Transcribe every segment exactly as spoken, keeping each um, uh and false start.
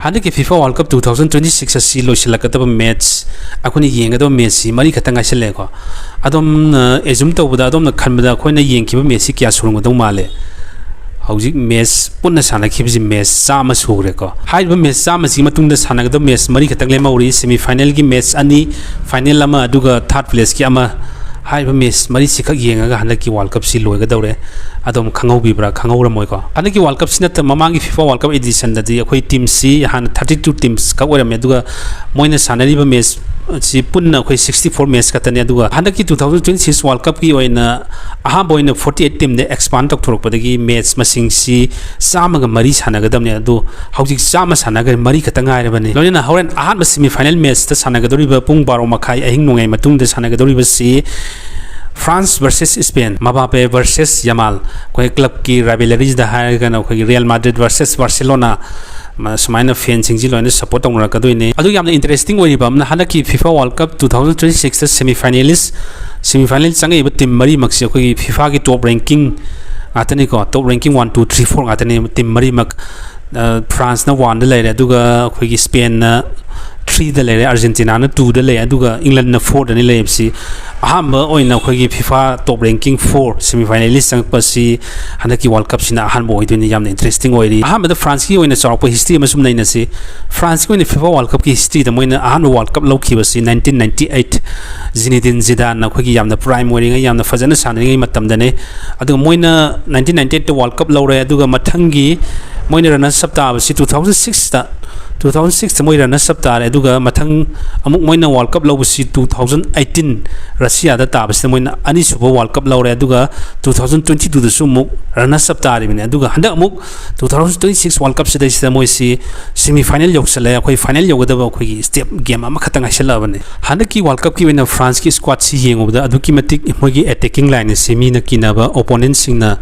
ꯍꯟꯗꯛꯀꯤ FIFA World Cup two thousand twenty six ꯑꯁꯤ ꯂꯣꯏꯁꯤꯜꯂꯛꯀꯗꯕ match, ꯑꯩꯈꯣꯏꯅ ꯌꯦꯡꯒꯗꯕ ꯃꯦꯠꯆꯁꯤ ꯃꯔꯤ ꯈꯛꯇꯪ ꯉꯥꯏꯁꯤꯜꯂꯛꯑꯦꯀꯣ꯫ ꯑꯗꯣꯝꯅ ꯑꯦꯖꯨꯝ ꯇꯧꯕꯗ, ꯑꯗꯣꯝꯅ ꯈꯟꯕꯗ ꯑꯩꯈꯣꯏꯅ ꯌꯦꯡꯈꯤꯕ ꯃꯦꯠꯆꯁꯤ ꯀꯌꯥ ꯁꯨꯔꯝꯒꯗꯧ ꯃꯥꯜꯂꯦ? ꯍꯧꯖꯤꯛ ꯃꯦꯠꯆ ꯄꯨꯟꯅ ꯁꯥꯟꯅꯈꯤꯕꯁꯤ ꯃꯦꯠꯆ ꯆꯥꯝꯃ ꯁꯨꯈ꯭ꯔꯦꯀꯣ꯫ ꯍꯥꯏꯔꯤꯕ ꯃꯦꯠꯆ ꯆꯥꯝꯃꯁꯤꯒꯤ ꯃꯇꯨꯡꯗ ꯁꯥꯟꯅꯒꯗꯕ ꯃꯦꯠꯆ ꯃꯔꯤ ꯈꯛꯇꯪ ꯂꯦꯝꯍꯧꯔꯤ꯫ Semi finalꯒꯤ ꯃꯦꯠꯆ ꯑꯅꯤ, ꯐꯥꯏꯅꯦꯜ ꯑꯃ, ꯑꯗꯨꯒ ꯊꯥꯔꯠ ꯄ꯭ꯂꯦꯁꯀꯤ ꯑꯃ꯫ ꯍꯥꯏꯔꯤꯕ ꯃꯦꯠꯆ ꯃꯔꯤꯁꯤꯈꯛ ꯌꯦꯡꯉꯒ ꯍꯟꯗꯛꯀꯤ ꯋꯥꯔꯜ ꯀꯞꯁꯤ ꯂꯣꯏꯒꯗꯧꯔꯦ꯫ ꯑꯗꯣꯝ ꯈꯪꯍꯧꯕꯤꯕ꯭ꯔꯥ? ꯈꯪꯍꯧꯔꯝꯃꯣꯏꯀꯣ꯫ ꯍꯟꯗꯛꯀꯤ ꯋꯥꯔꯜ ꯀꯞꯁꯤ ꯅꯠꯇꯅ ꯃꯃꯥꯡꯒꯤ FIFA World Cup editionꯗꯗꯤ ꯑꯩꯈꯣꯏ ꯇꯤꯝꯁꯤ ꯍꯥꯟꯅ thirty two teams ꯈꯛ ꯑꯣꯏꯔꯝꯃꯦ, ꯑꯗꯨꯒ ꯃꯣꯏꯅ ꯁꯥꯟꯅꯔꯤꯕ ꯃꯦꯠꯆꯁꯤ ꯄꯨꯟꯅ ꯑꯩꯈꯣꯏ sixty four ꯃꯦꯠꯆ ꯈꯛꯇꯅꯤ꯫ ꯑꯗꯨꯒ ꯍꯟꯗꯛꯀꯤ two thousand twenty six World Cupꯀꯤ ꯑꯣꯏꯅ ꯑꯍꯥꯟꯕ ꯑꯣꯏꯅ forty eight teamꯗ expand ꯇꯧꯊꯣꯔꯛꯄꯗꯒꯤ ꯃꯦꯠꯆ ꯃꯁꯤꯡꯁꯤ ꯆꯥꯝꯃꯒ ꯃꯔꯤ ꯁꯥꯟꯅꯒꯗꯕꯅꯤ꯫ ꯑꯗꯨ ꯍꯧꯖꯤꯛ ꯆꯥꯝꯃ ꯁꯥꯟꯅꯈ꯭ꯔꯦ, ꯃꯔꯤ ꯈꯛꯇ ꯉꯥꯏꯔꯕꯅꯤ꯫ ꯂꯣꯏꯅꯅ ꯍꯣꯔꯦꯟ ꯑꯍꯥꯟꯕ semi final ꯃꯦꯠꯆꯇ ꯁꯥꯟꯅꯒꯗꯧꯔꯤꯕ ꯄꯨꯡ ꯕꯥꯔꯣ ꯃꯈꯥꯏ ꯑꯍꯤꯡ ꯅꯣꯡꯌꯥꯏ ꯃꯇꯨꯡꯗ ꯁꯥꯟꯅꯒꯗꯧꯔꯤꯕꯁꯤ France versus Spain, Mbappe versus Yamal꯫ ꯑꯩꯈꯣꯏ ꯀ꯭ꯂꯕꯀꯤ rivalryꯁꯤꯗ ꯍꯥꯏꯔꯒꯅ ꯑꯩꯈꯣꯏꯒꯤ Real Madrid versus Barcelona, ꯃ-, ꯁꯨꯃꯥꯏꯅ ꯐꯦꯟꯁꯤꯡꯁꯤ ꯂꯣꯏꯅ support ꯇꯧꯅꯔꯛꯀꯗꯣꯏꯅꯤ꯫ ꯑꯗꯨ ꯌꯥꯝꯅ interesting ꯑꯣꯏꯔꯤꯕ ꯑꯃꯅ, ꯍꯟꯗꯛꯀꯤ FIFA World Cup two thousand twenty sixꯇ semi finalist, semi final ꯆꯪꯉꯛꯏꯕ ꯇꯤꯝ ꯃꯔꯤꯃꯛꯁꯤ ꯑꯩꯈꯣꯏꯒꯤ FIFAꯒꯤ top ranking ꯉꯥꯛꯇꯅꯤꯀꯣ, top ranking one, two, three, four ꯉꯥꯛꯇꯅꯤ꯫ ꯇꯤꯝ ꯃꯔꯤꯃꯛ, ꯑ, Franceꯅ oneꯗ ꯂꯩꯔꯦ, ꯑꯗꯨꯒ ꯑꯩꯈꯣꯏꯒꯤ Spainꯅ threeꯗ ꯂꯩꯔꯦ, Argentinaꯅ twoꯗ ꯂꯩ, ꯑꯗꯨꯒ Englandꯅ fourꯗꯅꯤ ꯂꯩꯔꯤꯕꯁꯤ꯫ ꯑꯍꯥꯟꯕ ꯑꯣꯏꯅ ꯑꯩꯈꯣꯏꯒꯤ FIFA top ranking four semi finalist ꯆꯪꯉꯛꯄꯁꯤ ꯍꯟꯗꯛꯀꯤ World Cupꯁꯤꯅ ꯑꯍꯥꯟꯕ ꯑꯣꯏꯗꯣꯏꯅꯤ꯫ ꯌꯥꯝꯅ interesting ꯑꯣꯏꯔꯤ꯫ ꯑꯍꯥꯟꯕꯗ Franceꯀꯤ ꯑꯣꯏꯅ ꯆꯥꯎꯔꯥꯛꯄ history ꯑꯃ ꯁꯨꯝ ꯅꯩꯅꯁꯤ꯫ Franceꯀꯤ ꯑꯣꯏꯅ FIFA World Cupꯀꯤ historyꯗ ꯃꯣꯏꯅ ꯑꯍꯥꯟꯕ World Cup ꯂꯧꯈꯤꯕꯁꯤ nineteen ninety eight, Zinedine Zidaneꯅ ꯑꯩꯈꯣꯏꯒꯤ ꯌꯥꯝꯅ prime ꯑꯣꯏꯔꯤꯉꯩ, ꯌꯥꯝꯅ ꯐꯖꯅ ꯁꯥꯟꯅꯔꯤꯉꯩ ꯃꯇꯝꯗꯅꯤ꯫ ꯑꯗꯨꯒ ꯃꯣꯏꯅ nineteen ninety eightꯇ World Cup ꯂꯧꯔꯦ, ꯑꯗꯨꯒ ꯃꯊꯪꯒꯤ ꯃꯣꯏꯅ runners up ꯇꯥꯕꯁꯤ two thousand sixꯇ, two thousand sixꯇ ꯃꯣꯏ runners up ꯇꯥꯔꯦ꯫ ꯑꯗꯨꯒ ꯃꯊꯪ ꯑꯃꯨꯛ ꯃꯣꯏꯅ World Cup ꯂꯧꯕꯁꯤ two thousand eighteen Russiaꯗ ꯇꯥꯕꯁꯤꯗ ꯃꯣꯏꯅ ꯑꯅꯤꯁꯨꯕ World Cup ꯂꯧꯔꯦ꯫ ꯑꯗꯨꯒ two thousand twenty twoꯗꯁꯨ ꯑꯃꯨꯛ runners up ꯇꯥꯔꯤꯕꯅꯤ꯫ ꯑꯗꯨꯒ ꯍꯟꯗꯛ ꯑꯃꯨꯛ two thousand twenty six World Cupꯁꯤꯗꯩꯁꯤꯗ ꯃꯣꯏꯁꯤ semi final ꯌꯧꯁꯜꯂꯦ꯫ ꯑꯩꯈꯣꯏ final ꯌꯧꯒꯗꯕ ꯑꯩꯈꯣꯏꯒꯤ step, game ꯑꯃꯈꯛꯇ ꯉꯥꯏꯁꯜꯂꯛꯑꯕꯅꯤ꯫ ꯍꯟꯗꯛꯀꯤ World Cupꯀꯤ ꯑꯣꯏꯅ Franceꯀꯤ squadꯁꯤ ꯌꯦꯡꯉꯨꯕꯗ ꯑꯗꯨꯛꯀꯤ ꯃꯇꯤꯛ ꯃꯣꯏꯒꯤ attacking line ꯑꯁꯤ ꯃꯤꯅ ꯀꯤꯅꯕ opponentꯁꯤꯡꯅ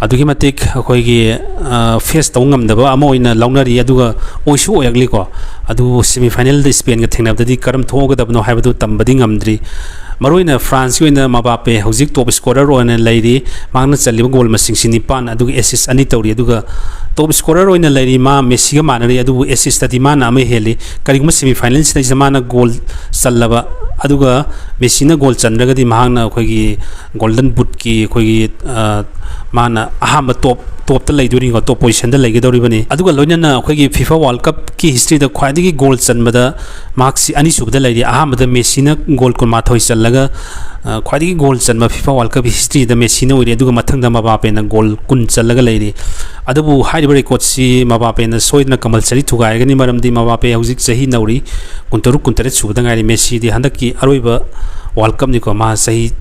ꯑꯗꯨꯛꯀꯤ ꯃꯇꯤꯛ ꯑꯩꯈꯣꯏꯒꯤ, ꯑ, face ꯇꯧꯕ ꯉꯝꯗꯕ ꯑꯃ ꯑꯣꯏꯅ ꯂꯧꯅꯔꯤ꯫ ꯑꯗꯨꯒ ꯑꯣꯏꯁꯨ ꯑꯣꯏꯔꯛꯂꯤꯀꯣ꯫ ꯑꯗꯨꯕꯨ semi finalꯗ Spainꯒ ꯊꯦꯡꯅꯕꯗꯗꯤ ꯀꯔꯝ ꯊꯣꯛꯑꯒꯗꯕꯅꯣ ꯍꯥꯏꯕꯗꯨ ꯇꯝꯕꯗꯤ ꯉꯝꯗ꯭ꯔꯤ꯫ ꯃꯔꯨꯑꯣꯏꯅ ꯐ꯭ꯔꯥꯟꯁꯀꯤ ꯑꯣꯏꯅ ꯃꯕꯥꯄꯦ ꯍꯧꯖꯤꯛ ꯇꯣꯞ ꯁ꯭ꯀꯣꯔꯔ ꯑꯣꯏꯅ ꯂꯩꯔꯤ꯫ ꯃꯍꯥꯛꯅ ꯆꯜꯂꯤꯕ ꯒꯣꯜ ꯃꯁꯤꯡꯁꯤ ꯅꯤꯄꯥꯟ, ꯑꯗꯨꯒ ꯑꯦꯁꯤꯁ ꯑꯅꯤ ꯇꯧꯔꯤ꯫ ꯑꯗꯨꯒ ꯇꯣꯞ ꯁ꯭ꯀꯣꯔꯔ ꯑꯣꯏꯅ ꯂꯩꯔꯤ, ꯃꯥ ꯃꯦꯁꯤꯒ ꯃꯥꯟꯅꯔꯤ꯫ ꯑꯗꯨꯕꯨ ꯑꯦꯁꯤꯁꯇꯗꯤ ꯃꯥꯅ ꯑꯃ ꯍꯦꯜꯂꯤ꯫ ꯀꯔꯤꯒꯨꯝꯕ ꯁꯦꯃꯤ ꯐꯥꯏꯅꯦꯜꯁꯤꯗꯩꯁꯤꯗ ꯃꯥꯅ ꯒꯣꯜ ꯆꯜꯂꯕ, ꯑꯗꯨꯒ ꯃꯦꯁꯤꯅ ꯒꯣꯜ ꯆꯟꯗ꯭ꯔꯒꯗꯤ ꯃꯍꯥꯛꯅ ꯑꯩꯈꯣꯏꯒꯤ ꯒꯣꯜꯗꯟ ꯕꯨꯠꯀꯤ ꯑꯩꯈꯣꯏꯒꯤ, ꯑ, ꯃꯥꯅ ꯑꯍꯥꯟꯕ ꯇꯣꯞ, ꯇꯣꯞꯇ ꯂꯩꯗꯣꯏꯅꯤꯀꯣ, ꯇꯣꯞ ꯄꯣꯖꯤꯁꯟꯗ ꯂꯩꯒꯗꯧꯔꯤꯕꯅꯤ꯫ ꯑꯗꯨꯒ ꯂꯣꯏꯅꯅ ꯑꯩꯈꯣꯏꯒꯤ ꯐꯤꯐꯥ ꯋꯥꯔꯜ ꯀꯞꯀꯤ ꯍꯤꯁꯇ꯭ꯔꯤꯗ ꯈ꯭ꯋꯥꯏꯗꯒꯤ ꯒꯣꯜ ꯆꯟꯕꯗ ꯃꯍꯥꯛꯁꯤ ꯑꯅꯤꯁꯨꯕꯗ ꯂꯩꯔꯤ꯫ ꯑꯍꯥꯟꯕꯗ ꯃꯦꯁꯤꯅ ꯒꯣꯜ ꯀꯨꯟꯃꯥꯊꯣꯏ ꯆꯜꯂꯒ, ꯑ, ꯈ꯭ꯋꯥꯏꯗꯒꯤ ꯒꯣꯜ ꯆꯟꯕ ꯐꯤꯐꯥ ꯋꯥꯔꯜ ꯀꯞꯀꯤ ꯍꯤꯁꯇ꯭ꯔꯤꯗ ꯃꯦꯁꯤꯅ ꯑꯣꯏꯔꯤ꯫ ꯑꯗꯨꯒ ꯃꯊꯪꯗ ꯃꯕꯥꯄꯦꯅ ꯒꯣꯜ ꯀꯨꯟ ꯆꯜꯂꯒ ꯂꯩꯔꯤ꯫ ꯑꯗꯨꯕꯨ ꯍꯥꯏꯔꯤꯕ ꯔꯦꯀꯣꯔꯠꯁꯤ ꯃꯕꯥꯄꯦꯅ ꯁꯣꯏꯗꯅ ꯀꯝꯄꯜꯁꯔꯤ ꯊꯨꯒꯥꯏꯒꯅꯤ, ꯃꯔꯝꯗꯤ ꯃꯕꯥꯄꯦ ꯍꯧꯖꯤꯛ ꯆꯍꯤ ꯅꯧꯔꯤ, ꯀꯨꯟꯇꯔꯨꯛ, ꯀꯨꯟꯇꯔꯦꯠ ꯁꯨꯕꯗ ꯉꯥꯏꯔꯤ꯫ ꯃꯦꯁꯤꯗꯤ ꯍꯟꯗꯛꯀꯤ ꯑꯔꯣꯏꯕ ꯋꯥꯔꯜ ꯀꯞꯅꯤꯀꯣ, ꯃꯥ ꯆꯍꯤ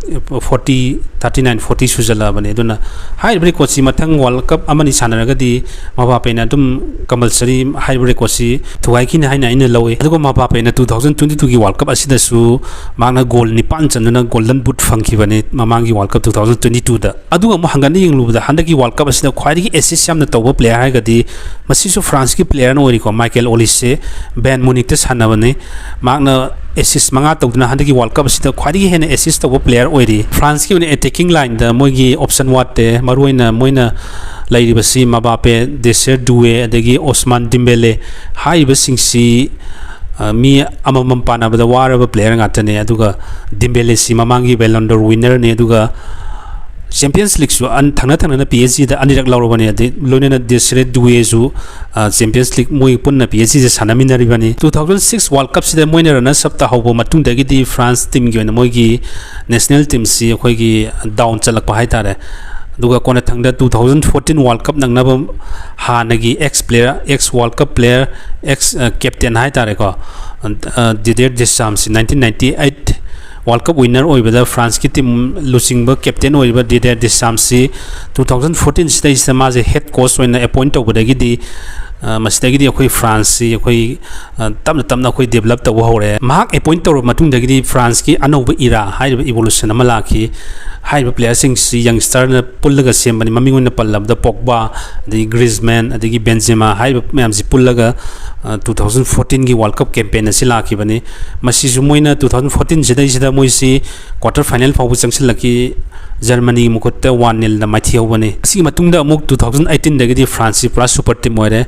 ꯐꯣꯔꯇꯤ, ꯊꯥꯔꯇꯤ ꯅꯥꯏꯟ, ꯐꯣꯔꯇꯤ ꯁꯨꯖꯜꯂꯛꯑꯕꯅꯤ꯫ ꯑꯗꯨꯅ ꯍꯥꯏꯔꯤꯕ ꯔꯦꯀꯣꯔꯠꯁꯤ ꯃꯊꯪ ꯋꯥꯔꯜ ꯀꯞ ꯑꯃꯅꯤ ꯁꯥꯟꯅꯔꯒꯗꯤ ꯃꯕꯥꯄꯦꯅ ꯑꯗꯨꯝ ꯀꯝꯄꯜꯁꯔꯤ ꯍꯥꯏꯔꯤꯕ ꯔꯦꯀꯣꯔꯠꯁꯤ ꯊꯨꯒꯥꯏꯈꯤꯅꯤ ꯍꯥꯏꯅ ꯑꯩꯅ ꯂꯧꯏ꯫ ꯑꯗꯨꯒ ꯃꯕꯥꯄꯦꯅ two thousand twenty twoꯒꯤ ꯋꯥꯔꯜ ꯀꯞ ꯑꯁꯤꯗꯁꯨ ꯃꯍꯥꯛꯅ ꯒꯣꯜ ꯅꯤꯄꯥꯟ ꯆꯟꯗꯨꯅ ꯒꯣꯜꯗꯟ ꯕꯨꯠ ꯐꯪꯈꯤꯕꯅꯤ ꯃꯃꯥꯡꯒꯤ world cup two thousand twenty twoꯗ꯫ ꯑꯗꯨꯒ ꯑꯃꯨꯛ ꯍꯪꯒꯠꯅ ꯌꯦꯡꯂꯨꯕꯗ ꯍꯟꯗꯛꯀꯤ ꯋꯥꯔꯜ ꯀꯞ ꯑꯁꯤꯗ ꯈ꯭ꯋꯥꯏꯗꯒꯤ ꯑꯦꯁꯤꯁ ꯌꯥꯝꯅ ꯇꯧꯕ ꯄ꯭ꯂꯦꯌꯔ ꯍꯥꯏꯔꯒꯗꯤ ꯃꯁꯤꯁꯨ ꯐ꯭ꯔꯥꯟꯁꯀꯤ ꯄ꯭ꯂꯦꯌꯔꯅ ꯑꯣꯏꯔꯤꯀꯣ, ꯃꯥꯏꯀꯦꯜ ꯑꯣꯂꯤꯁꯦ, ꯕꯦꯟ ꯃꯨꯅꯤꯛꯇ ꯁꯥꯟꯅꯕꯅꯤ꯫ ꯃꯍꯥꯛꯅ ꯑꯦꯁꯤꯁ ꯃꯉꯥ ꯇꯧꯗꯨꯅ ꯍꯟꯗꯛꯀꯤ ꯋꯥꯔꯜ ꯀꯞ ꯑꯁꯤꯗ ꯈ꯭ꯋꯥꯏꯗꯒꯤ ꯍꯦꯟꯅ ꯑꯦꯁꯤꯁ ꯇꯧꯕ ꯄ꯭ꯂꯦꯌꯔ ꯑꯣꯏꯔꯤ꯫ ꯐ꯭ꯔꯥꯟꯁꯀꯤ ꯑꯣꯏꯅ ꯑꯦꯇꯦꯀꯤꯡ ꯂꯥꯏꯟꯗ ꯃꯣꯏꯒꯤ ꯑꯣꯞꯁꯟ ꯋꯥꯠꯇꯦ, ꯃꯔꯨꯑꯣꯏꯅ ꯃꯣꯏꯅ ꯂꯩꯔꯤꯕꯁꯤ ꯃꯕꯥꯄꯦ, ꯗꯦꯁꯤꯔ ꯗꯨꯋꯦ, ꯑꯗꯒꯤ ꯑꯣꯁꯃꯥꯟ ꯗꯤꯝꯕꯦꯂꯦ ꯍꯥꯏꯔꯤꯕꯁꯤꯡꯁꯤ, ꯑ, ꯃꯤ ꯑꯃꯃꯝ ꯄꯥꯟꯅꯕꯗ ꯋꯥꯔꯕ ꯄ꯭ꯂꯦꯌꯔ ꯉꯥꯛꯇꯅꯦ꯫ ꯑꯗꯨꯒ ꯗꯤꯝꯕꯦꯂꯦꯁꯤ ꯃꯃꯥꯡꯒꯤ ꯕꯦꯂꯣꯟꯗꯣꯔ ꯋꯤꯟꯅꯔꯅꯤ꯫ ꯑꯗꯨꯒ ꯆꯦꯝꯄꯤꯌꯟꯁ ꯂꯤꯒꯁꯨ ꯑꯟ-, ꯊꯪꯅ ꯊꯪꯅꯅ ꯄꯤ ꯑꯦꯁ ꯖꯤꯗ ꯑꯅꯤꯔꯛ ꯂꯧꯔꯕꯅꯤ꯫ ꯑꯗꯩ ꯂꯣꯏꯅꯅ ꯗꯦꯁꯤꯔꯦ ꯗꯨꯋꯦꯁꯨ, ꯑ, ꯆꯦꯝꯄꯤꯌꯟꯁ ꯂꯤꯒ ꯃꯣꯏ ꯄꯨꯟꯅ ꯄꯤ ꯑꯦꯁ ꯖꯤꯗ ꯁꯥꯟꯅꯃꯤꯟꯅꯔꯤꯕꯅꯤ꯫ Two thousand six ꯋꯥꯔꯜ ꯀꯞꯁꯤꯗ ꯃꯣꯏꯅ ꯔꯟꯅꯔꯁ ꯑꯞ ꯇꯥꯍꯧꯕ ꯃꯇꯨꯡꯗꯒꯤꯗꯤ ꯐ꯭ꯔꯥꯟꯁ ꯇꯤꯝꯒꯤ ꯑꯣꯏꯅ ꯃꯣꯏꯒꯤ ꯅꯦꯁꯅꯦꯜ ꯇꯤꯝꯁꯤ ꯑꯩꯈꯣꯏꯒꯤ ꯗꯥꯎꯟ ꯆꯠꯂꯛꯄ ꯍꯥꯏꯇꯥꯔꯦ꯫ ꯑꯗꯨꯒ ꯀꯣꯟꯅꯊꯪꯗ two thousand fourteen world cup ꯅꯪꯅꯕ ꯍꯥꯟꯅꯒꯤ X player, X world cup player, X, ꯑ, ꯀꯦꯞꯇꯦꯟ ꯍꯥꯏꯇꯥꯔꯦꯀꯣ, ꯑ, ꯗꯤꯗꯤꯌꯔ ꯗꯦꯁꯥꯝꯁꯤ nineteen ninety eight world cup winner ꯑꯣꯏꯕꯗ ꯐ꯭ꯔꯥꯟꯁꯀꯤ ꯇꯤꯝ ꯂꯨꯆꯤꯡꯕ ꯀꯦꯞꯇꯦꯟ ꯑꯣꯏꯔꯤꯕ ꯗꯤꯗꯤꯌꯔ ꯗꯦꯁꯥꯝꯁꯤ two thousand fourteen ꯁꯤꯗꯩꯁꯤꯗ ꯃꯥꯁꯦ ꯍꯦꯗ ꯀꯣꯆ ꯑꯣꯏꯅ ꯑꯦꯄꯣꯏꯟ ꯇꯧꯕꯗꯒꯤꯗꯤ ꯑ, ꯃꯁꯤꯗꯒꯤꯗꯤ ꯑꯩꯈꯣꯏ ꯐ꯭ꯔꯥꯟꯁꯁꯤ ꯑꯩꯈꯣꯏ, ꯑ, ꯇꯞꯅ ꯇꯞꯅ ꯑꯩꯈꯣꯏ develop ꯇꯧꯕ ꯍꯧꯔꯦ꯫ ꯃꯍꯥꯛ appoint ꯇꯧꯔꯕ ꯃꯇꯨꯡꯗꯒꯤꯗꯤ ꯐ꯭ꯔꯥꯟꯁꯀꯤ ꯑꯅꯧꯕ era ꯍꯥꯏꯔꯤꯕ evolution ꯑꯃ ꯂꯥꯛꯈꯤ꯫ ꯍꯥꯏꯔꯤꯕ playerꯁꯤꯡꯁꯤ youngsterꯅ ꯄꯨꯜꯂꯒ ꯁꯦꯝꯕꯅꯤ꯫ ꯃꯃꯤꯡ ꯑꯣꯏꯅ ꯄꯜꯂꯕꯗ ꯄꯣꯛꯕꯥ, ꯑꯗꯒꯤ ꯒ꯭ꯔꯤꯖꯃꯦꯟ, ꯑꯗꯒꯤ ꯕꯦꯟꯖꯦꯃꯥ ꯍꯥꯏꯔꯤꯕ ꯃꯌꯥꯝꯁꯤ ꯄꯨꯜꯂꯒ, ꯑ, two thousand fourteenꯒꯤ World Cup campaign ꯑꯁꯤ ꯂꯥꯛꯈꯤꯕꯅꯤ꯫ ꯃꯁꯤꯁꯨ ꯃꯣꯏꯅ two thousand fourteen ꯁꯤꯗꯩꯁꯤꯗ ꯃꯣꯏꯁꯤ quarter final ꯐꯥꯎꯕ ꯆꯪꯁꯤꯜꯂꯛꯈꯤ꯫ ꯖꯔꯃꯅꯤꯒꯤ ꯃꯈꯨꯠꯇ one nilꯗ ꯃꯥꯏꯊꯤꯍꯧꯕꯅꯤ꯫ ꯑꯁꯤꯒꯤ ꯃꯇꯨꯡꯗ ꯑꯃꯨꯛ two thousand eighteenꯗꯒꯤꯗꯤ ꯐ꯭ꯔꯥꯟꯁꯁꯤ ꯄꯨꯔꯥ super team ꯑꯣꯏꯔꯦ꯫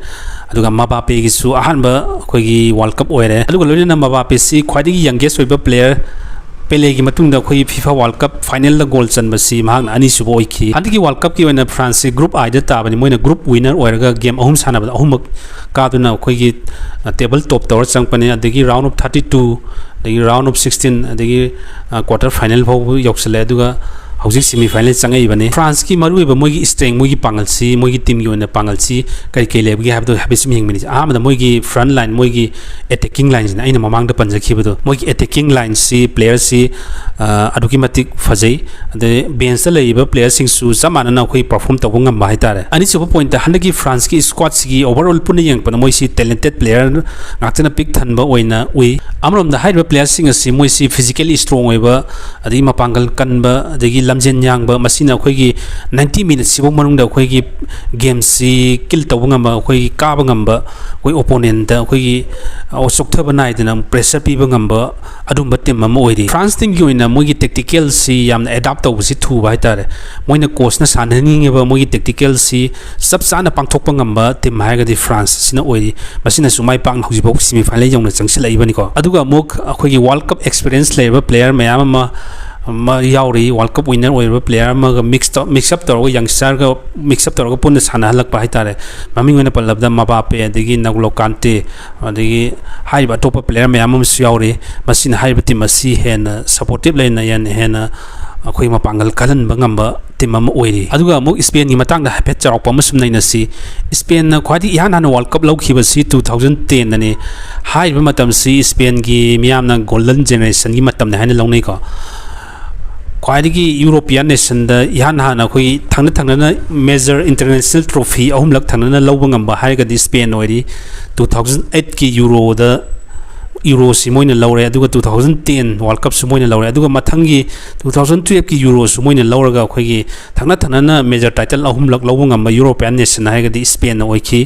ꯑꯗꯨꯒ ꯃꯕꯥꯄꯦꯒꯤꯁꯨ ꯑꯍꯥꯟꯕ ꯑꯩꯈꯣꯏꯒꯤ World Cup ꯑꯣꯏꯔꯦ꯫ ꯑꯗꯨꯒ ꯂꯣꯏꯅꯅ ꯃꯕꯥꯄꯦꯁꯤ ꯈ꯭ꯋꯥꯏꯗꯒꯤ youngest ꯑꯣꯏꯕ player, ꯄꯦꯂꯦꯒꯤ ꯃꯇꯨꯡꯗ ꯑꯩꯈꯣꯏꯒꯤ FIFA World Cup finalꯗ goal ꯆꯟꯕꯁꯤ ꯃꯍꯥꯛꯅ ꯑꯅꯤꯁꯨꯕ ꯑꯣꯏꯈꯤ꯫ ꯍꯟꯗꯛꯀꯤ World Cupꯀꯤ ꯑꯣꯏꯅ ꯐ꯭ꯔꯥꯟꯁꯁꯤ group Iꯗ ꯇꯥꯕꯅꯤ꯫ ꯃꯣꯏꯅ group winner ꯑꯣꯏꯔꯒ game ꯑꯍꯨꯝ ꯁꯥꯟꯅꯕꯗ ꯑꯍꯨꯝꯃꯛ ꯀꯥꯗꯨꯅ ꯑꯩꯈꯣꯏꯒꯤ, ꯑ, table top ꯇꯧꯔ ꯆꯪꯉꯛꯄꯅꯤ꯫ ꯑꯗꯒꯤ round of thirty two, ꯑꯗꯒꯤ round of sixteen, ꯑꯗꯒꯤ, ꯑ, quarter final ꯐꯥꯎꯕ ꯌꯧꯁꯜꯂꯦ꯫ ꯑꯗꯨꯒ ꯍꯧꯖꯤꯛ semi final ꯆꯪꯉꯛꯏꯕꯅꯤ꯫ ꯐ꯭ꯔꯥꯟꯁꯀꯤ ꯃꯔꯨꯑꯣꯏꯕ ꯃꯣꯏꯒꯤ strength, ꯃꯣꯏꯒꯤ ꯄꯥꯡꯒꯜꯁꯤ, ꯃꯣꯏꯒꯤ teamꯒꯤ ꯑꯣꯏꯅ ꯄꯥꯡꯒꯜꯁꯤ ꯀꯔꯤ ꯀꯔꯤ ꯂꯩꯕꯒꯦ ꯍꯥꯏꯕꯗꯣ ꯍꯥꯏꯐꯦꯠ ꯁꯨꯝ ꯌꯦꯡꯃꯤꯟꯅꯁꯤ꯫ ꯑꯍꯥꯟꯕꯗ ꯃꯣꯏꯒꯤ front line, ꯃꯣꯏꯒꯤ attacking lineꯁꯤꯅ ꯑꯩꯅ ꯃꯃꯥꯡꯗ ꯄꯟꯖꯈꯤꯕꯗꯣ, ꯃꯣꯏꯒꯤ attacking lineꯁꯤ playerꯁꯤ, ꯑ, ꯑꯗꯨꯛꯀꯤ ꯃꯇꯤꯛ ꯐꯖꯩ꯫ ꯑꯗꯩ benchꯇ ꯂꯩꯔꯤꯕ playerꯁꯤꯡꯁꯨ ꯆꯞ ꯃꯥꯟꯅꯅ ꯑꯩꯈꯣꯏ perform ꯇꯧꯕ ꯉꯝꯕ ꯍꯥꯏꯇꯥꯔꯦ꯫ ꯑꯅꯤꯁꯨꯕ pointꯇ ꯍꯟꯗꯛꯀꯤ ꯐ꯭ꯔꯥꯟꯁꯀꯤ squadꯁꯤꯒꯤ overall ꯄꯨꯟꯅ ꯌꯦꯡꯉꯛꯄꯗ ꯃꯣꯏꯁꯤ talented player ꯉꯥꯛꯇꯅ ꯄꯤꯛ ꯊꯟꯕ ꯑꯣꯏꯅ ꯎꯏ꯫ ꯑꯃꯔꯣꯝꯗ ꯍꯥꯏꯔꯤꯕ playerꯁꯤꯡ ꯑꯁꯤ ꯃꯣꯏꯁꯤ physically strong ꯑꯣꯏꯕ, ꯑꯗꯒꯤ ꯃꯄꯥꯡꯒꯜ ꯀꯟꯕ, ꯑꯗꯒꯤ ꯂꯝꯖꯦꯟ ꯌꯥꯡꯕ, ꯃꯁꯤꯅ ꯑꯩꯈꯣꯏꯒꯤ ninety minutesꯁꯤꯐꯥꯎ ꯃꯅꯨꯡꯗ ꯑꯩꯈꯣꯏꯒꯤ gameꯁꯤ kill ꯇꯧꯕ ꯉꯝꯕ, ꯑꯩꯈꯣꯏꯒꯤ ꯀꯥꯕ ꯉꯝꯕ, ꯑꯩꯈꯣꯏ opponentꯇ ꯑꯩꯈꯣꯏꯒꯤ, ꯑ, ꯆꯣꯛꯊꯕ ꯅꯥꯏꯗꯅ pressure ꯄꯤꯕ ꯉꯝꯕ ꯑꯗꯨꯝꯕ team ꯑꯃ ꯑꯣꯏꯔꯤ꯫ ꯐ꯭ꯔꯥꯟꯁ teamꯒꯤ ꯑꯣꯏꯅ ꯃꯣꯏꯒꯤ tacticalꯁꯤ ꯌꯥꯝꯅ adapt ꯇꯧꯕꯁꯤ ꯊꯨꯕ ꯍꯥꯏꯇꯥꯔꯦ꯫ ꯃꯣꯏꯅ coachꯅ ꯁꯥꯟꯅꯍꯟꯅꯤꯡꯉꯤꯕ ꯃꯣꯏꯒꯤ tacticalꯁꯤ ꯆꯞ ꯆꯥꯅ ꯄꯥꯡꯊꯣꯛꯄ ꯉꯝꯕ team ꯍꯥꯏꯔꯒꯗꯤ ꯐ꯭ꯔꯥꯟꯁ ꯑꯁꯤꯅ ꯑꯣꯏꯔꯤ꯫ ꯃꯁꯤꯅꯁꯨ ꯃꯥꯏ ꯄꯥꯛꯅ ꯍꯧꯖꯤꯛꯐꯥꯎ semi final ꯌꯧꯅ ꯆꯪꯁꯤꯜꯂꯛꯏꯕꯅꯤꯀꯣ꯫ ꯑꯗꯨꯒ ꯑꯃꯨꯛ ꯑꯩꯈꯣꯏꯒꯤ World Cup experience ꯂꯩꯔꯕ player ꯃꯌꯥꯝ ꯑꯃ, ꯑꯃ ꯌꯥꯎꯔꯤ꯫ World Cup winner ꯑꯣꯏꯔꯕ player ꯑꯃꯒ mix ꯇꯧ-, mix up ꯇꯧꯔꯒ, youngsterꯒ mix up ꯇꯧꯔꯒ ꯄꯨꯟꯅ ꯁꯥꯟꯅꯍꯜꯂꯛꯄ ꯍꯥꯏꯇꯥꯔꯦ꯫ ꯃꯃꯤꯡ ꯑꯣꯏꯅ ꯄꯜꯂꯕꯗ ꯃꯕꯥꯄꯦ, ꯑꯗꯒꯤ ꯅꯒꯣꯂꯣ ꯀꯥꯟꯇꯦ, ꯑꯗꯒꯤ ꯍꯥꯏꯔꯤꯕ ꯑꯇꯣꯞꯄ player ꯃꯌꯥꯝ ꯑꯃꯁꯨ ꯌꯥꯎꯔꯤ꯫ ꯃꯁꯤꯅ ꯍꯥꯏꯔꯤꯕ team ꯑꯁꯤ ꯍꯦꯟꯅ supportive ꯂꯩꯅ, ꯍꯦꯟꯅ, ꯍꯦꯟꯅ ꯑꯩꯈꯣꯏ ꯃꯄꯥꯡꯒꯜ ꯀꯜꯍꯟꯕ ꯉꯝꯕ team ꯑꯃ ꯑꯣꯏꯔꯤ꯫ ꯑꯗꯨꯒ ꯑꯃꯨꯛ Spainꯒꯤ ꯃꯇꯥꯡꯗ ꯍꯥꯏꯐꯦꯠ ꯆꯥꯎꯔꯥꯛꯄ ꯑꯃ ꯁꯨꯝ ꯅꯩꯅꯁꯤ꯫ Spainꯅ ꯈ꯭ꯋꯥꯏꯗꯒꯤ ꯏꯍꯥꯟ ꯍꯥꯟꯅ World Cup ꯂꯧꯈꯤꯕꯁꯤ two thousand tenꯗꯅꯤ꯫ ꯍꯥꯏꯔꯤꯕ ꯃꯇꯝꯁꯤ Spainꯒꯤ ꯃꯤꯌꯥꯝꯅ golden generationꯒꯤ ꯃꯇꯝꯅꯤ ꯍꯥꯏꯅ ꯂꯧꯅꯩꯀꯣ꯫ ꯈ꯭ꯋꯥꯏꯗꯒꯤ European nationꯗ ꯏꯍꯥꯟ ꯍꯥꯟꯅ ꯑꯩꯈꯣꯏꯒꯤ ꯊꯪꯅ ꯊꯪꯅꯅ major international trophy ꯑꯍꯨꯝꯂꯛ ꯊꯪꯅꯅ ꯂꯧꯕ ꯉꯝꯕ ꯍꯥꯏꯔꯒꯗꯤ Spain ꯑꯣꯏꯔꯤ꯫ Two thousand eightꯀꯤ Euroꯗ, Euroꯁꯤ ꯃꯣꯏꯅ ꯂꯧꯔꯦ, ꯑꯗꯨꯒ two thousand ten World Cupꯁꯨ ꯃꯣꯏꯅ ꯂꯧꯔꯦ, ꯑꯗꯨꯒ ꯃꯊꯪꯒꯤ two thousand twelveꯀꯤ Euroꯁꯨ ꯃꯣꯏꯅ ꯂꯧꯔꯒ ꯑꯩꯈꯣꯏꯒꯤ ꯊꯪꯅ ꯊꯪꯅꯅ major title ꯑꯍꯨꯝꯂꯛ ꯂꯧꯕ ꯉꯝꯕ European nation ꯍꯥꯏꯔꯒꯗꯤ Spainꯅ ꯑꯣꯏꯈꯤ꯫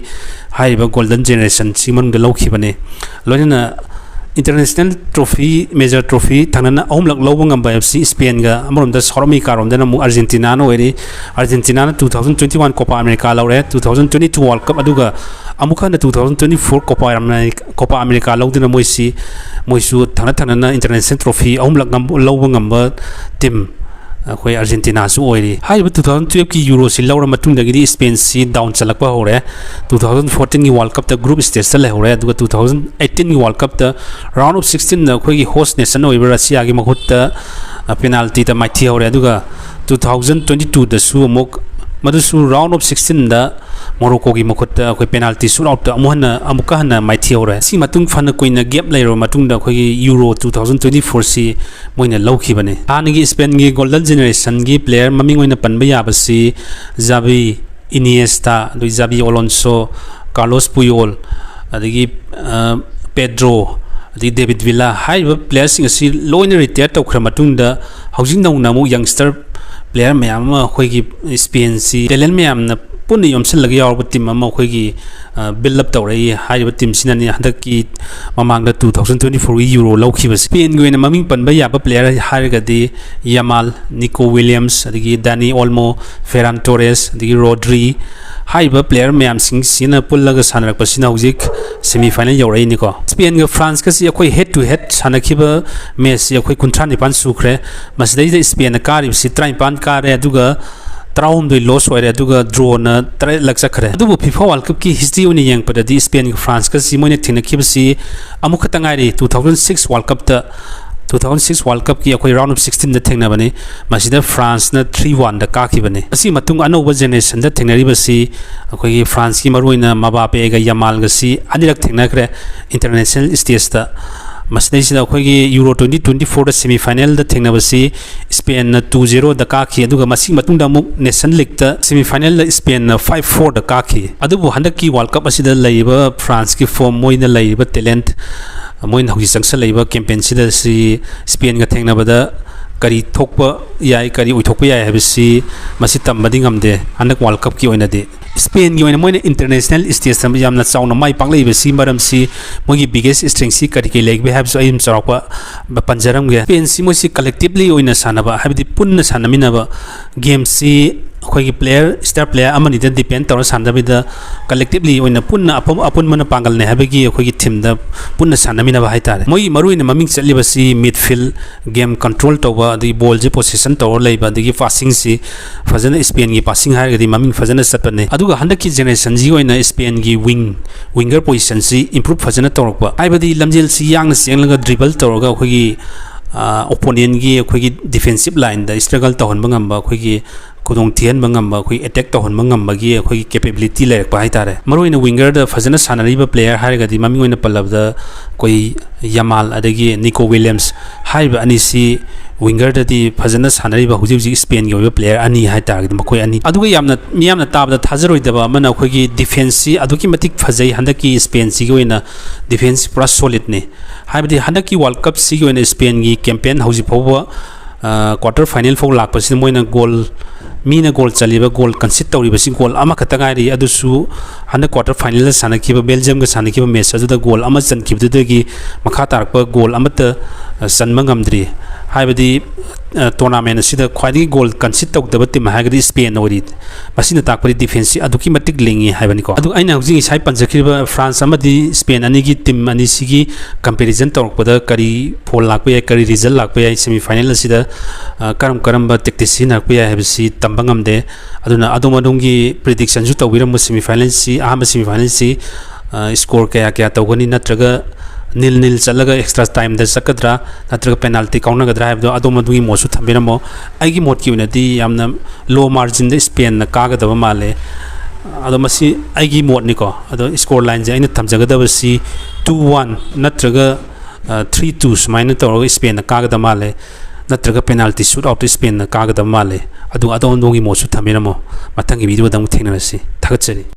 ꯍꯥꯏꯔꯤꯕ golden generationꯁꯤ ꯃꯅꯨꯡꯗ ꯂꯧꯈꯤꯕꯅꯤ꯫ ꯂꯣꯏꯅꯅ international trophy, major trophy ꯊꯪꯅꯅ ꯑꯍꯨꯝꯂꯛ ꯂꯧꯕ ꯉꯝꯕ ꯍꯥꯏꯕꯁꯤ Spainꯒ, ꯑꯃꯔꯣꯝꯗ South Americaꯔꯣꯝꯗꯅ ꯑꯃꯨꯛ Argentinaꯅ ꯑꯣꯏꯔꯤ꯫ Argentinaꯅ two thousand twenty one Copa America ꯂꯧꯔꯦ, two thousand twenty two World Cup, ꯑꯗꯨꯒ ꯑꯃꯨꯛ ꯍꯟꯅ two thousand twenty four Copa America, Copa America ꯂꯧꯗꯨꯅ ꯃꯣꯏꯁꯤ, ꯃꯣꯏꯁꯨ ꯊꯪꯅ ꯊꯪꯅꯅ international trophy ꯑꯍꯨꯝꯂꯛ ꯉꯝ-, ꯂꯧꯕ ꯉꯝꯕ team ꯑꯩꯈꯣꯏ Argentinaꯁꯨ ꯑꯣꯏꯔꯤ꯫ ꯍꯥꯏꯔꯤꯕ two thousand twelveꯀꯤ Euroꯁꯤ ꯂꯧꯔ ꯃꯇꯨꯡꯗꯒꯤꯗꯤ Spainꯁꯤ down ꯆꯠꯂꯛꯄ ꯍꯧꯔꯦ꯫ Two thousand fourteenꯒꯤ World Cupꯇ group stageꯇ ꯂꯩꯍꯧꯔꯦ, ꯑꯗꯨꯒ two thousand eighteenꯒꯤ World Cupꯇ round of sixteenꯗ ꯑꯩꯈꯣꯏꯒꯤ host nationꯅ ꯑꯣꯏꯕ Russiaꯒꯤ ꯃꯈꯨꯠꯇ, ꯑ, penaltyꯗ ꯃꯥꯏꯊꯤꯍꯧꯔꯦ, ꯑꯗꯨꯒ two thousand twenty twoꯗꯁꯨ ꯑꯃꯨꯛ, ꯃꯗꯨꯁꯨ round of sixteenꯗ Moroccoꯒꯤ ꯃꯈꯨꯠꯇ ꯑꯩꯈꯣꯏ penalty shootoutꯇ ꯑꯃꯨꯛ ꯍꯟꯅ, ꯑꯃꯨꯛꯀ ꯍꯟꯅ ꯃꯥꯏꯊꯤꯍꯧꯔꯦ꯫ ꯁꯤ ꯃꯇꯨꯡ ꯐꯅ ꯀꯨꯏꯅ gap ꯂꯩꯔꯕ ꯃꯇꯨꯡꯗ ꯑꯩꯈꯣꯏꯒꯤ Euro two thousand twenty fourꯁꯤ ꯃꯣꯏꯅ ꯂꯧꯈꯤꯕꯅꯤ꯫ ꯍꯥꯟꯅꯒꯤ Spainꯒꯤ golden generationꯒꯤ player ꯃꯃꯤꯡ ꯑꯣꯏꯅ ꯄꯟꯕ ꯌꯥꯕꯁꯤ Xavi, Iniesta, ꯑꯗꯒꯤ Xabi Alonso, Carlos Puyol, ꯑꯗꯒꯤ, ꯑ, Pedro, ꯑꯗꯒꯤ David Villa ꯍꯥꯏꯔꯤꯕ playerꯁꯤꯡ ꯑꯁꯤ ꯂꯣꯏꯅ retire ꯇꯧꯈ꯭ꯔ ꯃꯇꯨꯡꯗ ꯍꯧꯖꯤꯛ ꯅꯧꯅ ꯑꯃꯨꯛ youngster player ꯃꯌꯥꯝ ꯑꯃ ꯑꯩꯈꯣꯏꯒꯤ Spainꯁꯤ talent ꯃꯌꯥꯝꯅ ꯄꯨꯟꯅ ꯌꯣꯝꯁꯤꯜꯂꯒ ꯌꯥꯎꯔꯕ team ꯑꯃ ꯑꯩꯈꯣꯏꯒꯤ, ꯑ, build up ꯇꯧꯔꯛꯏ꯫ ꯍꯥꯏꯔꯤꯕ teamꯁꯤꯅꯅꯤ ꯍꯟꯗꯛꯀꯤ ꯃꯃꯥꯡꯗ two thousand twenty fourꯒꯤ Euro ꯂꯧꯈꯤꯕꯁꯤ꯫ Spainꯒꯤ ꯑꯣꯏꯅ ꯃꯃꯤꯡ ꯄꯟꯕ ꯌꯥꯕ player ꯍꯥꯏꯔꯒꯗꯤ Yamal, Nico Williams, ꯑꯗꯒꯤ Dani Olmo, Ferran Torres, ꯑꯗꯒꯤ Rodri ꯍꯥꯏꯔꯤꯕ player ꯃꯌꯥꯝꯁꯤꯡꯁꯤꯅ ꯄꯨꯜꯂꯒ ꯁꯥꯟꯅꯔꯛꯄꯁꯤꯅ ꯍꯧꯖꯤꯛ semi final ꯌꯧꯔꯛꯏꯅꯤꯀꯣ꯫ Spainꯒ Franceꯀꯁꯤ ꯑꯩꯈꯣꯏ head to head ꯁꯥꯟꯅꯈꯤꯕ matchꯁꯤ ꯑꯩꯈꯣꯏ ꯀꯨꯟꯊ꯭ꯔꯥ ꯅꯤꯄꯥꯟ ꯁꯨꯈ꯭ꯔꯦ꯫ ꯃꯁꯤꯗꯩꯗ Spainꯅ ꯀꯥꯔꯤꯕꯁꯤ ꯇꯔꯥꯅꯤꯄꯥꯟ ꯀꯥꯔꯦ, ꯑꯗꯨꯒ ꯇꯔꯥꯍꯨꯝꯗꯣꯏ loss ꯑꯣꯏꯔꯦ, ꯑꯗꯨꯒ drawꯅ ꯇꯔꯦꯠꯂꯛ ꯆꯠꯈ꯭ꯔꯦ꯫ ꯑꯗꯨꯕꯨ FIFA World Cupꯀꯤ history ꯑꯣꯏꯅ ꯌꯦꯡꯉꯛꯄꯗꯗꯤ Spainꯒ Franceꯀꯁꯤ ꯃꯣꯏꯅ ꯊꯦꯡꯅꯈꯤꯕꯁꯤ ꯑꯃꯨꯛꯈꯛꯇ ꯉꯥꯏꯔꯤ, two thousand six World Cupꯇ, two thousand six World Cupꯀꯤ ꯑꯩꯈꯣꯏ round of sixteenꯗ ꯊꯦꯡꯅꯕꯅꯤ꯫ ꯃꯁꯤꯗ Franceꯅ three oneꯗ ꯀꯥꯈꯤꯕꯅꯤ꯫ ꯑꯁꯤ ꯃꯇꯨꯡ ꯑꯅꯧꯕ generationꯗ ꯊꯦꯡꯅꯔꯤꯕꯁꯤ ꯑꯩꯈꯣꯏꯒꯤ Franceꯀꯤ ꯃꯔꯨꯑꯣꯏꯅ Mbappeꯒ Yamalꯒꯁꯤ ꯑꯅꯤꯔꯛ ꯊꯦꯡꯅꯈ꯭ꯔꯦ international stageꯇ꯫ ꯃꯁꯤꯗꯩꯁꯤꯗ ꯑꯩꯈꯣꯏꯒꯤ Euro twenty twenty fourꯗ semi finalꯗ ꯊꯦꯡꯅꯕꯁꯤ Spainꯅ two zeroꯗ ꯀꯥꯈꯤ, ꯑꯗꯨꯒ ꯃꯁꯤꯒꯤ ꯃꯇꯨꯡꯗ ꯑꯃꯨꯛ Nation Leagueꯇ semi finalꯗ Spainꯅ five fourꯗ ꯀꯥꯈꯤ꯫ ꯑꯗꯨꯕꯨ ꯍꯟꯗꯛꯀꯤ World Cup ꯑꯁꯤꯗ ꯂꯩꯔꯤꯕ Franceꯀꯤ form, ꯃꯣꯏꯅ ꯂꯩꯔꯤꯕ talent, ꯃꯣꯏꯅ ꯍꯧꯖꯤꯛ ꯆꯪꯁꯜꯂꯛꯏꯕ campaignꯁꯤꯗ ꯁꯤ Spainꯒ ꯊꯦꯡꯅꯕꯗ ꯀꯔꯤ ꯊꯣꯛꯄ ꯌꯥꯏ, ꯀꯔꯤ ꯑꯣꯏꯊꯣꯛꯄ ꯌꯥꯏ ꯍꯥꯏꯕꯁꯤ ꯃꯁꯤ ꯇꯝꯕꯗꯤ ꯉꯝꯗꯦ ꯍꯟꯗꯛ World Cupꯀꯤ ꯑꯣꯏꯅꯗꯤ꯫ Spainꯒꯤ ꯑꯣꯏꯅ ꯃꯣꯏꯅ international stageꯇ ꯌꯥꯝꯅ ꯆꯥꯎꯅ ꯃꯥꯏ ꯄꯥꯛꯂꯛꯏꯕꯁꯤ ꯃꯔꯝꯁꯤ ꯃꯣꯏꯒꯤ biggest strengthꯁꯤ ꯀꯔꯤ ꯀꯔꯤ ꯂꯩꯕꯒꯦ ꯍꯥꯏꯕꯁꯨ ꯑꯩ ꯑꯗꯨꯝ ꯆꯥꯎꯔꯥꯛꯄ ꯕ-, ꯄꯟꯖꯔꯝꯒꯦ꯫ Spainꯁꯤ ꯃꯣꯏꯁꯤ collectively ꯑꯣꯏꯅ ꯁꯥꯟꯅꯕ, ꯍꯥꯏꯕꯗꯤ ꯄꯨꯟꯅ ꯁꯥꯟꯅꯃꯤꯟꯅꯕ, gameꯁꯤ ꯑꯩꯈꯣꯏꯒꯤ player, star player ꯑꯃꯅꯤꯗ depend ꯇꯧꯔ ꯁꯥꯟꯅꯗꯕꯤꯗ, collectively ꯑꯣꯏꯅ ꯄꯨꯟꯅ ꯑꯄꯨ-, ꯑꯄꯨꯟꯕꯅ ꯄꯥꯡꯒꯜꯅꯦ ꯍꯥꯏꯕꯒꯤ ꯑꯩꯈꯣꯏꯒꯤ themeꯗ ꯄꯨꯟꯅ ꯁꯥꯟꯅꯃꯤꯟꯅꯕ ꯍꯥꯏꯇꯥꯔꯦ꯫ ꯃꯣꯏꯒꯤ ꯃꯔꯨꯑꯣꯏꯅ ꯃꯃꯤꯡ ꯆꯠꯂꯤꯕꯁꯤ midfield, game control ꯇꯧꯕ, ꯑꯗꯒꯤ ballꯁꯤ possession ꯇꯧꯔ ꯂꯩꯕ, ꯑꯗꯒꯤ passingꯁꯤ ꯐꯖꯅ, Spainꯒꯤ passing ꯍꯥꯏꯔꯒꯗꯤ ꯃꯃꯤꯡ ꯐꯖꯅ ꯆꯠꯄꯅꯦ꯫ ꯑꯗꯨꯒ ꯍꯟꯗꯛꯀꯤ generationꯁꯤꯒꯤ ꯑꯣꯏꯅ Spainꯒꯤ wing, winger positionꯁꯤ improve ꯐꯖꯅ ꯇꯧꯔꯛꯄ, ꯍꯥꯏꯕꯗꯤ ꯂꯝꯖꯦꯜꯁꯤ ꯌꯥꯡꯅ ꯆꯦꯜꯂꯒ dribble ꯇꯧꯔꯒ ꯑꯩꯈꯣꯏꯒꯤ, ꯑ, opponentꯒꯤ ꯑꯩꯈꯣꯏꯒꯤ defensive lineꯗ struggle ꯇꯧꯍꯟꯕ ꯉꯝꯕ, ꯑꯩꯈꯣꯏꯒꯤ ꯈꯨꯗꯣꯡ ꯊꯤꯍꯟꯕ ꯉꯝꯕ, ꯑꯩꯈꯣꯏ attack ꯇꯧꯍꯟꯕ ꯉꯝꯕꯒꯤ ꯑꯩꯈꯣꯏꯒꯤ capability ꯂꯩꯔꯛꯄ ꯍꯥꯏꯇꯥꯔꯦ꯫ ꯃꯔꯨꯑꯣꯏꯅ wingerꯗ ꯐꯖꯅ ꯁꯥꯟꯅꯔꯤꯕ player ꯍꯥꯏꯔꯒꯗꯤ ꯃꯃꯤꯡ ꯑꯣꯏꯅ ꯄꯜꯂꯕꯗ ꯑꯩꯈꯣꯏ Yamal ꯑꯗꯒꯤ Nico Williams ꯍꯥꯏꯔꯤꯕ ꯑꯅꯤꯁꯤ wingerꯗꯗꯤ ꯐꯖꯅ ꯁꯥꯟꯅꯔꯤꯕ ꯍꯧꯖꯤꯛ ꯍꯧꯖꯤꯛ Spainꯒꯤ ꯑꯣꯏꯕ player ꯑꯅꯤ ꯍꯥꯏꯇꯥꯔꯒꯗꯤ ꯃꯈꯣꯏ ꯑꯅꯤ꯫ ꯑꯗꯨꯒ ꯌꯥꯝꯅ, ꯃꯤꯌꯥꯝꯅ ꯇꯥꯕꯗ ꯊꯥꯖꯔꯣꯏꯗꯕ ꯑꯃꯅ ꯑꯩꯈꯣꯏꯒꯤ defenceꯁꯤ ꯑꯗꯨꯛꯀꯤ ꯃꯇꯤꯛ ꯐꯖꯩ ꯍꯟꯗꯛꯀꯤ Spainꯁꯤꯒꯤ ꯑꯣꯏꯅ꯫ Defenceꯁꯤ ꯄꯨꯔꯥ solidꯅꯤ꯫ ꯍꯥꯏꯕꯗꯤ ꯍꯟꯗꯛꯀꯤ World Cupꯁꯤꯒꯤ ꯑꯣꯏꯅ Spainꯒꯤ campaign ꯍꯧꯖꯤꯛ ꯐꯥꯎꯕ, ꯑ, quarter final ꯐꯥꯎ ꯂꯥꯛꯄꯁꯤꯗ ꯃꯣꯏꯅ goal, ꯃꯤꯅ goal ꯆꯜꯂꯤꯕ, goal concede ꯇꯧꯔꯤꯕꯁꯤ goal ꯑꯃꯈꯛꯇ ꯉꯥꯏꯔꯤ꯫ ꯑꯗꯨꯁꯨ ꯍꯟꯗꯛ quarter finalꯗ ꯁꯥꯟꯅꯈꯤꯕ Belgiumꯒ ꯁꯥꯟꯅꯈꯤꯕ match ꯑꯗꯨꯗ goal ꯑꯃ ꯆꯟꯈꯤꯕꯗꯨꯗꯒꯤ ꯃꯈꯥ ꯇꯥꯔꯛꯄ goal ꯑꯃꯠꯇ, ꯑ, ꯆꯟꯕ ꯉꯝꯗ꯭ꯔꯤ꯫ ꯍꯥꯏꯕꯗꯤ, ꯑ, tournament ꯑꯁꯤꯗ ꯈ꯭ꯋꯥꯏꯗꯒꯤ goal concede ꯇꯧꯗꯕ team ꯍꯥꯏꯔꯒꯗꯤ Spain ꯑꯣꯏꯔꯤ꯫ ꯃꯁꯤꯅ ꯇꯥꯛꯄꯗꯤ defenceꯁꯤ ꯑꯗꯨꯛꯀꯤ ꯃꯇꯤꯛ ꯂꯤꯡꯉꯤ ꯍꯥꯏꯕꯅꯤꯀꯣ꯫ ꯑꯗꯨ ꯑꯩꯅ ꯍꯧꯖꯤꯛ ꯉꯁꯥꯏ ꯄꯟꯖꯈꯤꯕ France ꯑꯃꯗꯤ Spain ꯑꯅꯤꯒꯤ team ꯑꯅꯤꯁꯤꯒꯤ comparison ꯇꯧꯔꯛꯄꯗ ꯀꯔꯤ fall ꯂꯥꯛꯄ ꯌꯥꯏ, ꯀꯔꯤ result ꯂꯥꯛꯄ ꯌꯥꯏ, semi final ꯑꯁꯤꯗ, ꯑ, ꯀꯔꯝ ꯀꯔꯝꯕ tactics ꯁꯤꯖꯤꯟꯅꯔꯛꯄ ꯌꯥꯏ ꯍꯥꯏꯕꯁꯤ ꯇꯝꯕ ꯉꯝꯗꯦ꯫ ꯑꯗꯨꯅ ꯑꯗꯣꯝ ꯑꯗꯣꯝꯒꯤ predictionꯁꯨ ꯇꯧꯕꯤꯔꯝꯃꯨ꯫ Semi finalꯁꯤ, ꯑꯍꯥꯟꯕ semi finalꯁꯤ, ꯑ, score ꯀꯌꯥ ꯀꯌꯥ ꯇꯧꯒꯅꯤ, ꯅꯠꯇ꯭ꯔꯒ nil nil ꯆꯠꯂꯒ extra timeꯗ ꯆꯠꯀꯗ꯭ꯔꯥ, ꯅꯠꯇ꯭ꯔꯒ penalty ꯀꯥꯎꯅꯒꯗ꯭ꯔꯥ ꯍꯥꯏꯕꯗꯣ ꯑꯗꯣꯝ ꯑꯗꯣꯝꯒꯤ ꯃꯣꯠꯁꯨ ꯊꯝꯕꯤꯔꯝꯃꯣ꯫ ꯑꯩꯒꯤ ꯃꯣꯠꯀꯤ ꯑꯣꯏꯅꯗꯤ ꯌꯥꯝꯅ low marginꯗ Spainꯅ ꯀꯥꯒꯗꯕ ꯃꯥꯜꯂꯦ꯫ ꯑꯗꯣ ꯃꯁꯤ ꯑꯩꯒꯤ ꯃꯣꯠꯅꯤꯀꯣ꯫ ꯑꯗꯣ score lineꯁꯦ ꯑꯩꯅ ꯊꯝꯖꯒꯗꯕꯁꯤ two one ꯅꯠꯇ꯭ꯔꯒ ꯊ꯭ꯔꯤ ꯇꯨ ꯁꯨꯃꯥꯏꯅ ꯇꯧꯔꯒ ꯏꯁꯄꯦꯟꯅ ꯀꯥꯒꯗꯕ ꯃꯥꯜꯂꯦ, ꯅꯠꯇ꯭ꯔꯒ ꯄꯦꯅꯥꯜꯇꯤ ꯁꯨꯠ ꯑꯥꯎꯠꯇ ꯏꯁꯄꯦꯟꯅ ꯀꯥꯒꯗꯕ ꯃꯥꯜꯂꯦ꯫ ꯑꯗꯨ ꯑꯗꯣꯝ ꯑꯗꯣꯝꯒꯤ ꯃꯣꯠꯁꯨ ꯊꯝꯕꯤꯔꯝꯃꯣ꯫ ꯃꯊꯪꯒꯤ ꯚꯤꯗꯤꯑꯣꯗ ꯑꯃꯨꯛ ꯊꯦꯡꯅꯔꯁꯤ꯫ ꯊꯥꯒꯠꯆꯔꯤ꯫